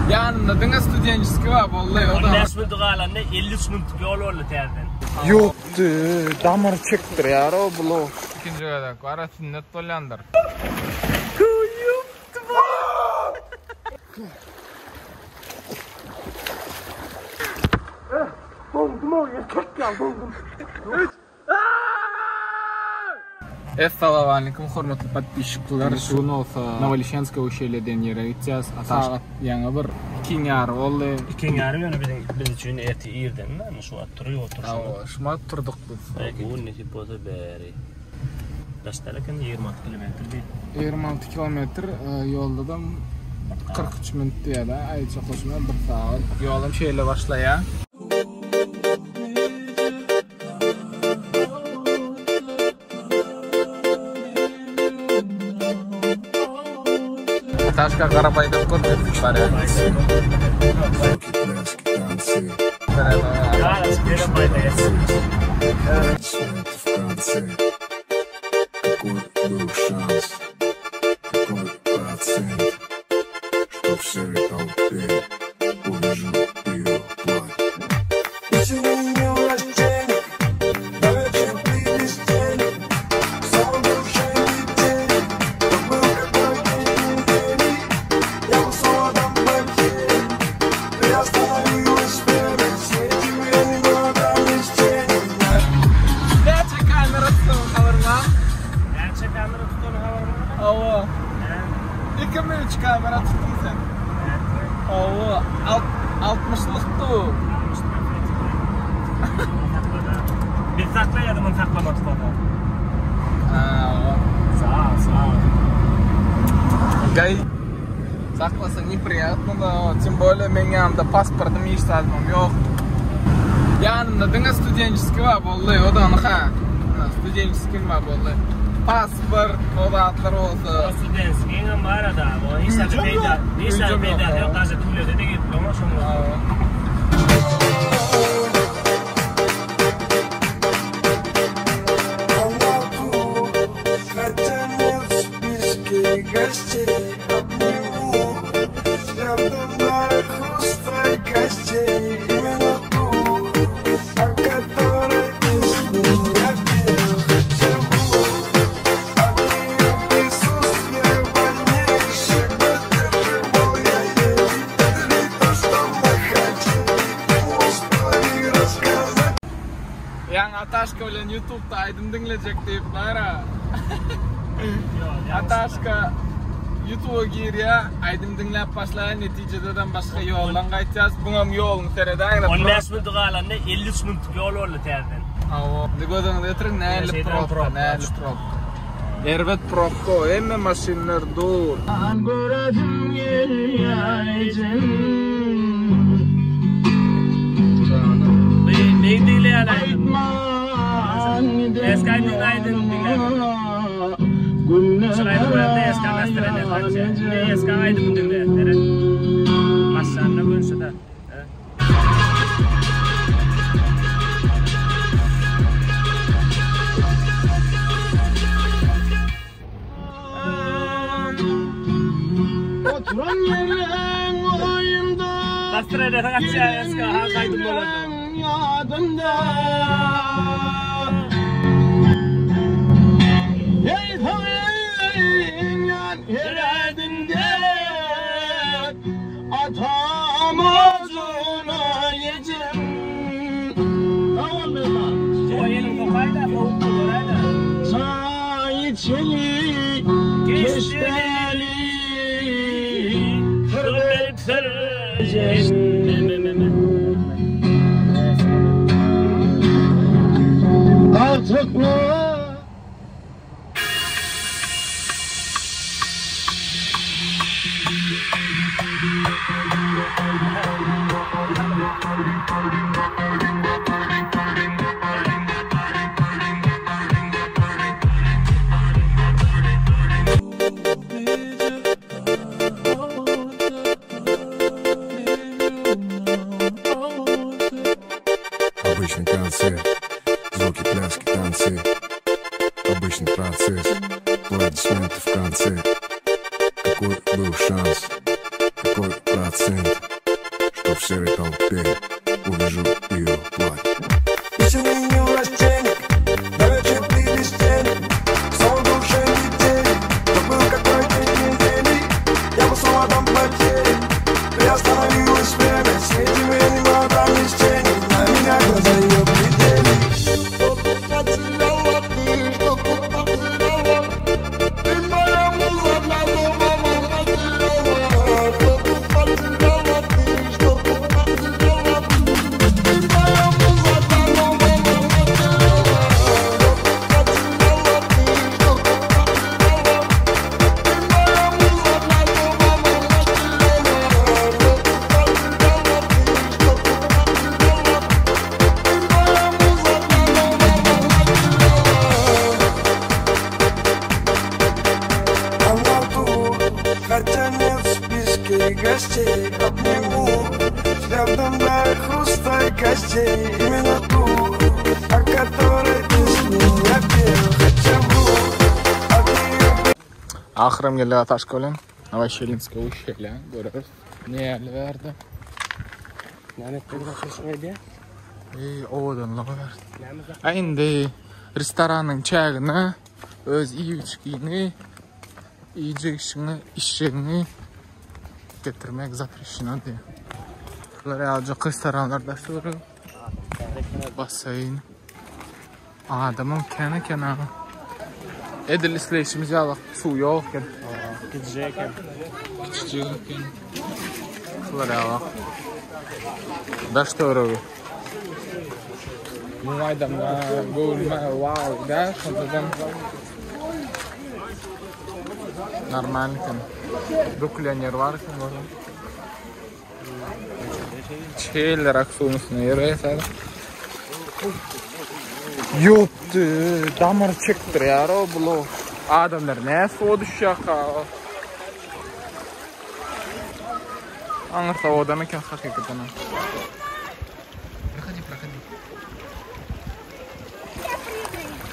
Ýanynda diňe studençeskiý bar boldy. O da 15 minut galanda 53 minutlyk ýol boldy täzeden. Ýokdy, damar çekdirýär o bulo. Ikinji gezek bar, sünnet bolýandyr. Essalamualeýkum hormatly podpisçikler. Şu gün bolsa Nowolişenskoý uşelýe diýen ýere gitýäs. Sagat ýaňy bir ikiň ýary boldy. Ikiň ýary ýöne biziň biz üçin ertir irden indi şu wagt turup oturyşymyz. Hawa, şu wagt turduk biz. Bu gün nesip bolsa bäri. Daşlar eken 26 kilometr diýip. 26 kilometr ýolda-da 43 minut diýýär-de, aýyça goşma bir sagat. Ýolam şeýle başlaýar. Taşka Garabaýdan köp ötüp barýar. Näçe kamera tutan habaryň bar? Näçe kamera tutan habaryň bar? Hawa. Ikimi üç kamera tutduň sen. Hawa, altmyşlykdy. Biz saklaýardyk ony saklamadyk bolsa. Hawa. Sag, sag. Gaý saklasa nepriýatno da, тем более meň ýanymda pasportym hiç zadymam ýok. Ýanymda diňe studençeskiý bar boldy, o da ha. Studençeskiým bar boldy. Pasport, o zatlar bolsa. O studenskiňem bar da, o hiç zat peýda, hiç zat peýdasy ýok, daže tülede-de girip bileňok şonuň. Ýaňy Ataşka bilen ýutubda aýdym diňlejek diýip bara. Ataşka ýutuba girýär, aýdym diňläp başlaýar, netijededem başga ýoldan gaýtýas. Buňam ýoluny seredäýiň. 15 minut galanda 53 minutlyk ýol boldy täzeden. Hawa. Indi göz öňüňize getiriň, nähili probka, nähili probka. Erbet probka, hemme maşynlar dur. Göresim gelýär ejem. Neý diýilýär aýdym? Eski aýdym aýdym diýilýär. Şol aýdym goýanda eski nastreniýa gaçýar. Indi eski aýdymy diňleýär. Seret. Maşşalla gönşüde. Oturan ýeriň oýunda. Nastreniýa gaçýar eski aýdym bolanda. Ýadymda. Eý söýýän her ädimde Atam arzuwna ejem. Sag bol Beghan. Suwa eliň sokaýda sowuk bolar-da. Çaý içeli, keşdeli, syr berip syr Agtyklar. Обычный концерт, звуки, пляски, танцы. момент, что в серой толпе увижу ее платье. Она тут, хотя нет в списке гостей Обниму взглядом до хруста костей Именно ту, о которой песни я пел Хотя вру, от ее Ahyram geldi Ataşka bilen. Nowoşelinskiý uşelýän göreris. Näli bärde? Näme etmeli başlaşyň edýär? Eý, owadanlygy ber. A indi restoranyň çägine öz iýip-içgiňi, iýjek işiňi, içjegiňi getirmek zapreşeno diýýär. Şular ýalyjak restoranlar daş töweregi. Basseýn. Adamam kän eken aga. Edil isleýşimiz ýaly suw ýok eken. Kiçijek eken. Kiçijek eken. Şular ýaly. Daş töweregi. Muň aýdamda göwnüme wow däl, şonda-da normal eken. Bökülýän ýeri bar eken görüň. Çeýleräk suwuň üstüne ýöreýär. Ýokdy, damar çekdirýär o bulo. Adamlar nä suwa düşýärka? Aňyrsa owadan eken hakykatdan. Проходи, проходи.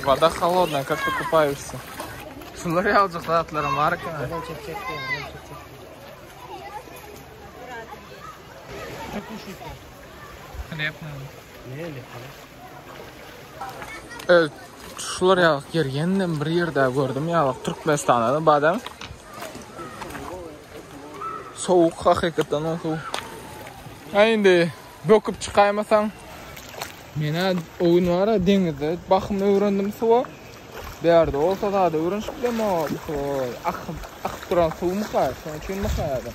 Вода холодная, как ты купаешься? Şular ýalyjak zatlaram bar eken. Hleb Evet, şular ýalyk ýer ýenem bir ýerde gördüm ýalyk Türkmenistanda da badam. Sowuk hakykatdan o suw. Ha indi böküp çykaýmasaň men o gün bar deňizde bahym öwrendim suwa. Bärde bolsa zada öwrenişip bilemok. Bu akyp akyp duran suwmyka, şonuň üçinmika ýa-da.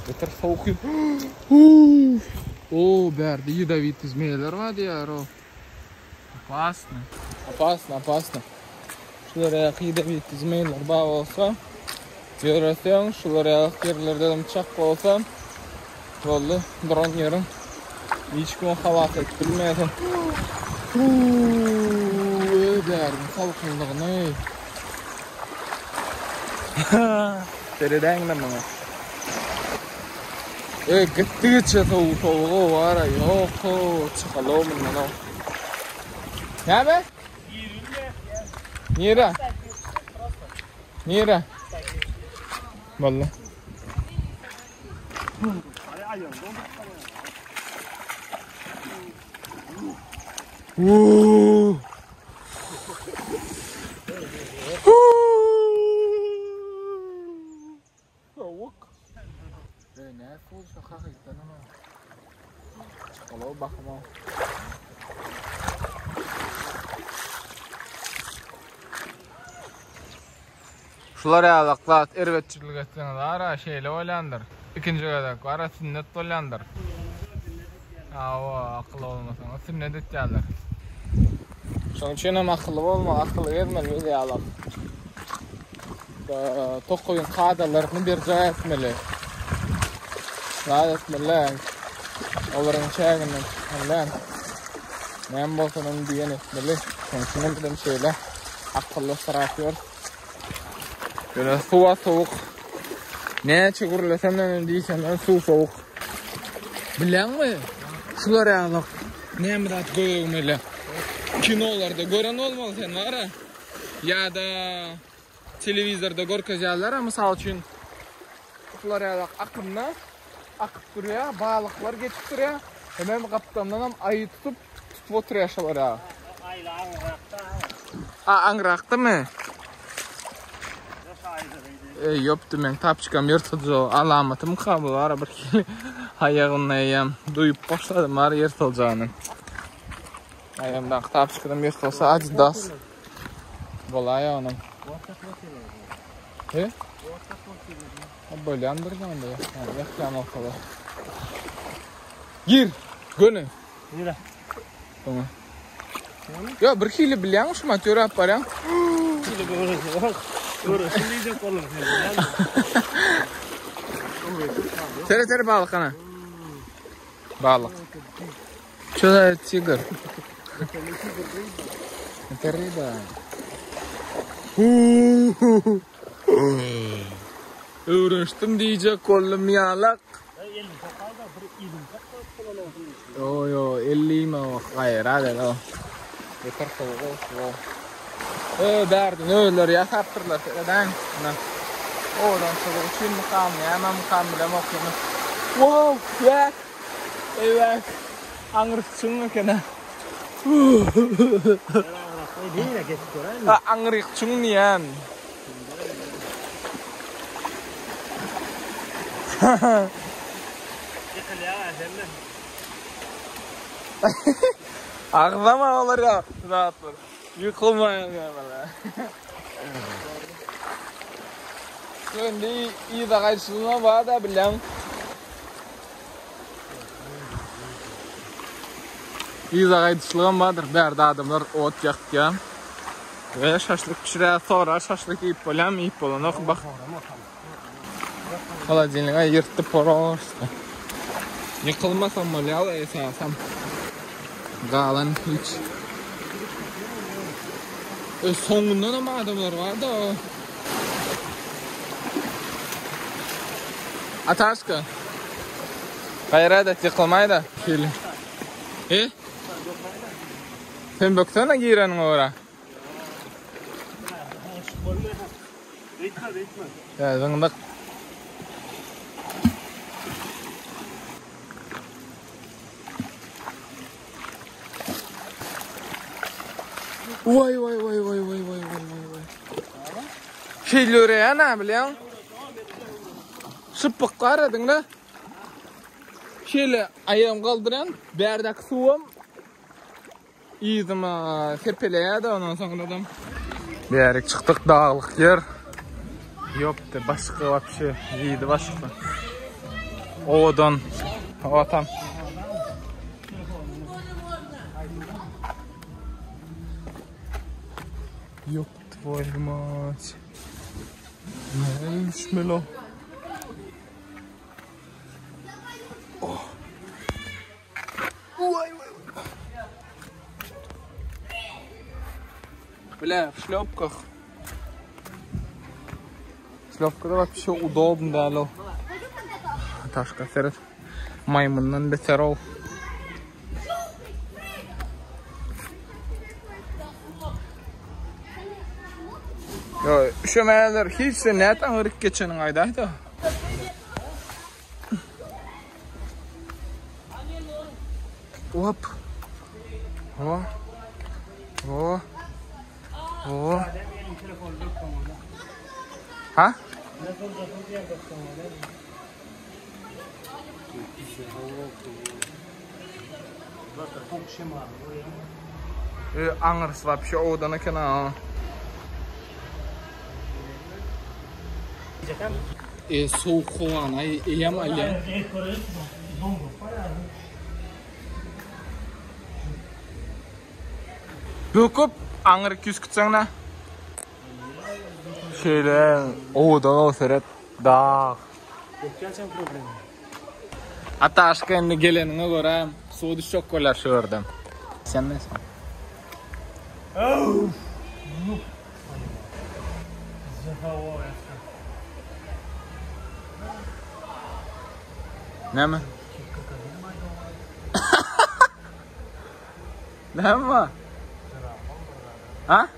Beter sowuk. O, bärde ýedowitý zmeýler bar diýýär o. Opasno. Opasno, opasno. Şular ýaly ýedowitý zmeýler bar bolsa, ýöreseň, şular ýaly ýerlerde çak bolsa, boldy, duran ýeriň hiç kim halas edip bilmeýär. Bäriniň salkynlygyny. Seredäňle muňa. E, gitdigiçe sowuk sowugy bar-a, ýok-ow, çykaly mundan-ow. Näme? Nire? Nire? Boldy. Uuu. Sowuk. E, ne suw şu hakykatdan ama. Çykaly bakma. Şular ýaly zat erbetçilik etseňiz ara şeýle bolýandyr. Ikinji gezek ara sünnet bolýandyr. Hawa, akylly bolmasaňyz sünnet etýärler. Şonuň üçin hem akylly bolmaly, akylly gezmeli biz ýaly. Tokaýyň kadalaryny berjaý etmeli. Zat etmeli. Olaryň çäginden çykmaly. Näme bolsa ony diýen etmeli. Şonuň üçin hem bizem şeýle akylly syrap ýörüs. Ýöne suwa sowuk. Näçe gürlesem hem diýsem hem suw sowuk. Bilýäňmi? Şular ýaly näme zat göz öňüme Kinolarda gören bolmaly sen bar-a. Ýa-da telewizorda görkezýärler, mysal üçin şular ýaly akymda. akyp durýar, balyklar geçip durýar. Hemem gapdalyndanam aýy tutup, tutup oturýar şolar ýaly. Aýly aňrakda. A, aňrakdamy? Eý, ýopdy meň tapçkam ýyrtyljy alamatymyka bu ara bir hili aýagynda eýýäm duýup başladym bar ýyrtyljagyny. Aýagymdaky tapçkadam ýyrtylsa Adidas bolaýa onuň. He? Bolýandyr onda ýakýan bolsalar. Gir, göni. Nire? Öňe. Ýa bir hili bilýäňmi şu mat ýöräp barýaň. Hili görüşi. Görüşi diýjek boldum sen. Sere sere balyk ana. Balyk. Что за тигр? Это рыба. Öwrenişdim diýjek boldum ýalak. Ýo ýo ellime o gaýra del o. Beter sowuk o o. Ö bärden özleri ýasapdyrlar seredäň. Ina. Owadan çyzyk üçin mykam näme mykam bilemok ýöne. Wow, ýäk. Eýwäk. Aňrysy çuň eken-ä. Aňryk çuň diýýän. Agzama olar ýa zatlar. Ýykylmaýan ýaly. Indi yza gaýdyşyna bar-da bilýän. Yza gaýdyşlygam bardyr. Bärde adamlar ot ýakýar. We şaşlyk bişirýär. Sorar şaşlyk iýip bolýarmy, iýip bolanok. Bak. Holodilnige ýyrtdy prosto. Ýykylmasam bolýar esasam. Galan hiç. E, soňundan hem adamlar bar da. Ataşka. Gaýrat et ýykylmaýda. Hili. E? Sen böksene gireniňe görä. Beýtme, beýtme. Ýa zyňdyk. Waý waý waý waý waý waý waý waý waý. Şeýle öreýän ha bilýäň. Şypbyk bar ediňle. Şeýle aýagym galdyrýan, bärdäki suwam yzyma sepeleýär-de ondan soňradam. Bärik çykdyk daglyk ýer. Ýokdy başga wapşe ýedi başga. Owadan. Owadan. Ýok tvoyu mать. Näme Oh. Бля, в шлепках. Шлепкада вообще удобно däl o. Taşka seret. Maýmyndan beter ol. Yo, üşemeýärler hiç sen näet aňryk geçeniň aýdaýda. Hop. Ho. Ho. Ho. Ha? E, aňyrsy wapşe owadan eken ha. E, sowuk howany aý eýem alýan. Böküp aňryk ýüz kütseňne. Şeýle owadan ol seret dag. Geçýänçä problem. Ataşka indi geleniňe görä suwa düşjek bolýar şu ýerde. Sen ne sen? Näme? Näme bar? Ha?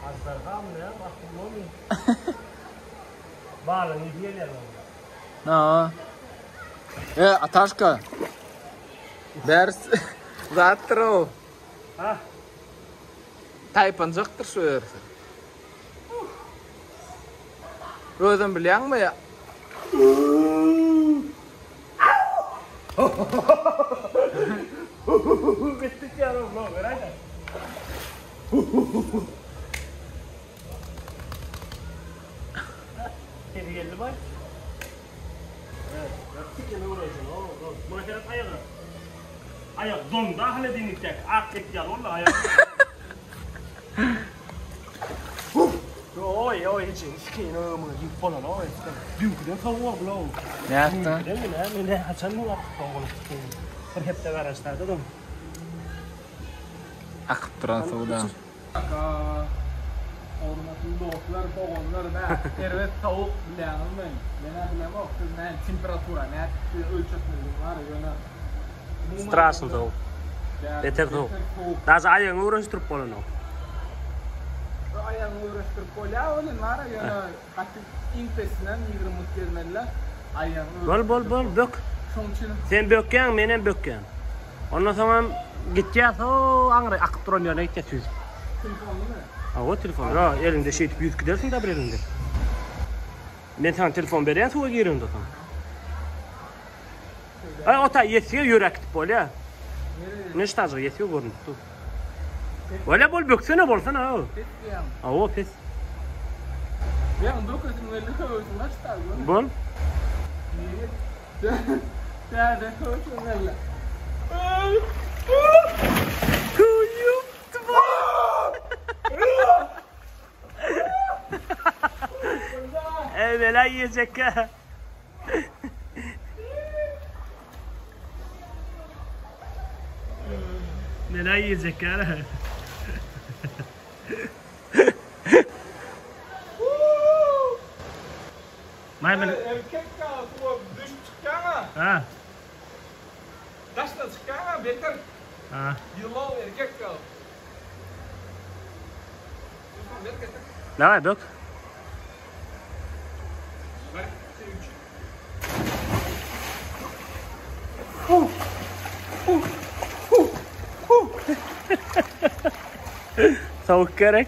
Aždarhamy näme akyllymy? Balyň ýedi gelýär onda. Ha. E, Ataşka. Ders zatdyr o. Ha? Taýpanjakdyr şu ýersi. Özem bilýäňmi? Bitdik ýaly vlog beräýdä. Sesi geldi baý. Tikini uraýjy. Muňa seret aýaga. Aýak donda hale deňitdäki ak et ýaly boldy aýak. Oý, oý, hiç sikini muňa ýük bolan oý. Düýnküden sowuk boldy ow. Nätdi? Düýnküden mi näme, ne haçan bu wagt soň bolup Bir hepde garaşdady dum. Akyp duran suwda. Hormatly dostlar, doganlar, nä erbet sowuk bilýäňizmi? Men-ä bilemok, siz näme temperatura nädip size ölçetmelidigini bar, ýöne Straşny sowuk. Beter sowuk. Daže aýagyňy öwrenişdirip bolanok. Aýagyňy öwrenişdirip bolýar welin bar, ýöne gaty iň pesinden 20 minut gezmeli-de aýagyňy Bol, bol, bol, bök. Şoň üçin Sen bökýäň, menem bökýän. Ondan soňam gitýäs o aňry akyp duran ýerine gitýäs ýüzüp. Telefonlymy? Hawa, telefon. Ýa, eliňde şeýdip ýüzüp gidersiň-dä bir eliňde. Men saňa telefon berýän suwa gireňde soň. Aý, o taý ýetýär, ýöräp gidip bolýar. Nereye? Ne ştajyk ýetýär görünip dur. Bolýa bol böksene bolsana. Pes diýýäň. Hawa, pes. Meň bökesim geldi, höwesim gaçdy. Bol. Täze höwesim geldi. Ey bela yiyecek ha. Neler yiyecek ha. Maýmyn. Erkek suwa düşüp çykýaňa. Ha. Daşdan çykýaňa beter. Ha. Ýylaw erkek gal. Daway bök. Sowuk gerek.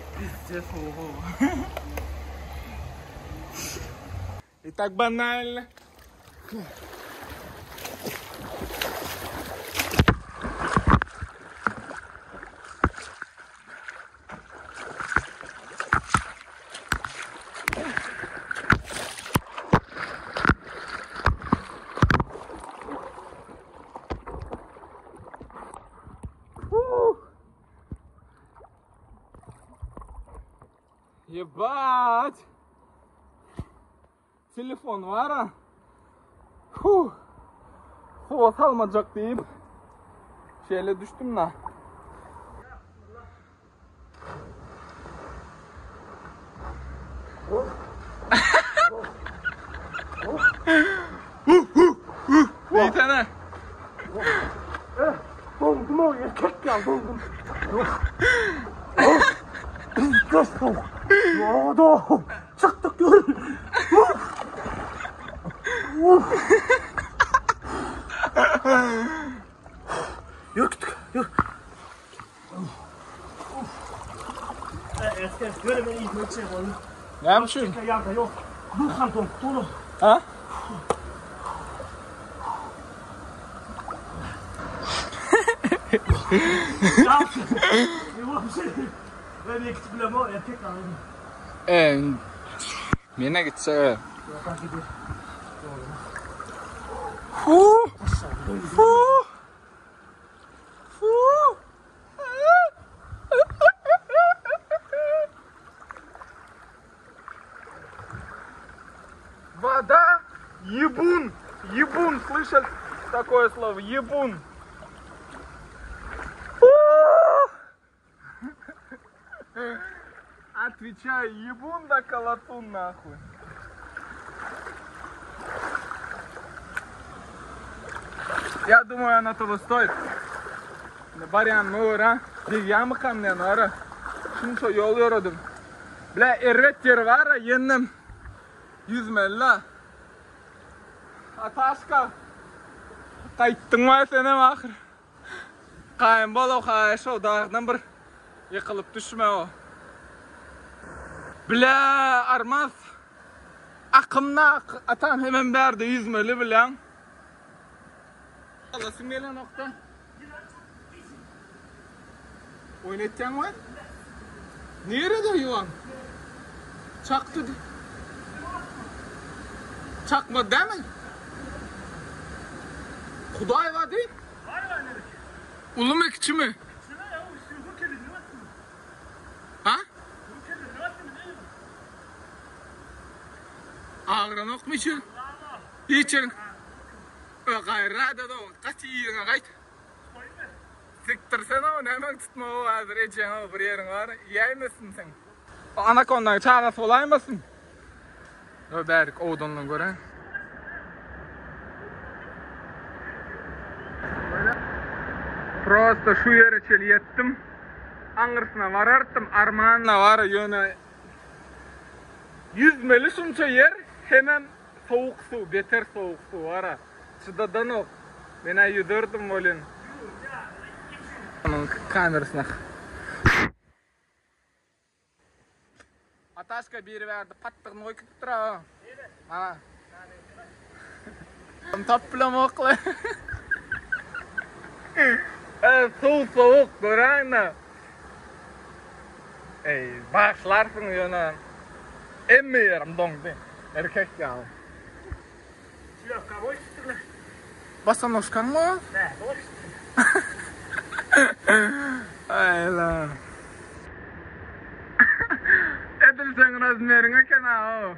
И так банально. Ебать! Telefon bar-a. Huh. Suwa salmajak diýip şeýle düşdüm-da. Diýsene. Doňdum-ow, erkek ýaly doňdum. Pizdes sowuk. Ýa-da. Çykdyk ýör. Ýör gitdik. Ýör. Esker, ýöre men ýitmek üçin boldy. Näme üçin? Ýa-da ýok. Ruham doňup dur. Ha? Ben gitip bilemok, erkek alayım. E, mene gitse. Fu! Fu! Fu! Вода, ебун, ебун, слышал такое слово, ебун. Отвечай, ебун да колотун нахуй. Я думаю, она того стоит. Barýanyma görä, degýärmikam diýen ara. Şunça ýol ýöredim. Bile erbet ýeri bar-a, ýenem ýüzmeli-la. Ataşka. Gaýtdyň waý senem ahyr. Gaýym bol o haý şo dagdan bir ýykylyp düşme o. Bile armaz. Akymda atam hemem bärde ýüzmeli bilýäň. Alasym gelenokda. Oýun etýäň we? Nirede ýylan? Çakdy. Çakmady dämi? Hudaý bar diý. Ulumy kiçimi? Ha? Agranokmy içi? Içiň. Gaýra-da gaty ýeriňe gaýt. Sikdirsene o nämäň tutmagy häzir ejeňe o bir ýeriň bar iýäýmesin sen. O anakondaň çagasy bolaýmasyn. Ýo bärik owadanlygyny göräýiň. Prosta şu ýere çeli ýetdim. Aňyrsyna barartdym armanda bar ýöne ýüzmeli şunça ýer hemem sowuk suw beter sowuk suw bara. Çydadanok. Menä ýüzerdim welin. Onuň kamerasyna. Ataşka biri bärde patdygyny goýup gidipdir-a. Ana. Tap bilemokla. E, suw sowuk göräýme. Eý, bagyşlarsyň ýöne. Emme ýerim doňdy. Erkek ýaly. Basanoşkaň mı? Aýla. Edil seň razmeriň eken ha o.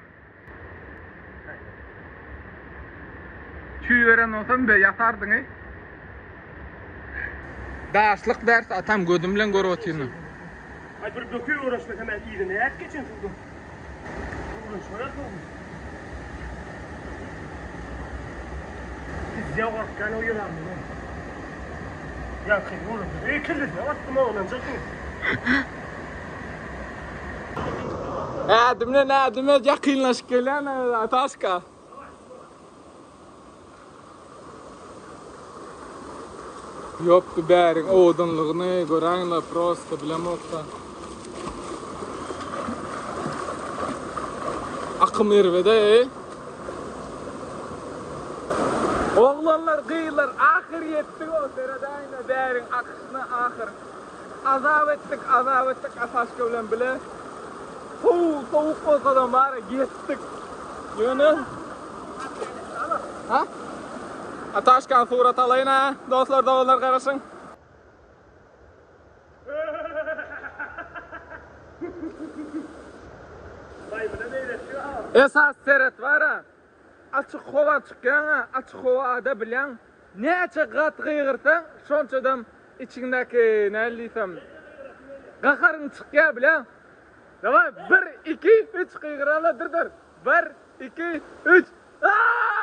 Çüý beren bolsam be ýatardyň ey. Daşlyk ders atam gözüm bilen görüp otyryn. Ay bir böküp uğraşmasam ben yzyna nädip geçen suwdan. Uğraşmaýar suwdan. Pizza gorkýan o ýylan bilen. Ýaňky uğraşdy. Ey kellesine basdym oglanjyk. Ädimden ädime ýakynlaşyp gelýän Ataşka. Ýokdy bäriň owadanlygyny göräýiňle prosta bilemokda. Akym erbede eý. Oglanlar gyzlar ahyr ýetdik o seredäýiňle bäriň akyşyna ahyr. Azap etdik azap etdik Ataşka bilen bile. Sowuk sowuk bolsadam bary ýetdik. Ýöne Ha? Ataşkan surat alaýyn ha. Dostlar doganlar garaşyň. Esas seret bara. Açyk howa çykýaň-a, açyk howada bilýäň, näçe gaty gygyrsaň, şonçadam içiňdäki, nähili diýsem, gaharyň çykýar bilýäň. Daway, bir, iki, üç gygyrala dur dur. Bir, iki, üç. Aaaa!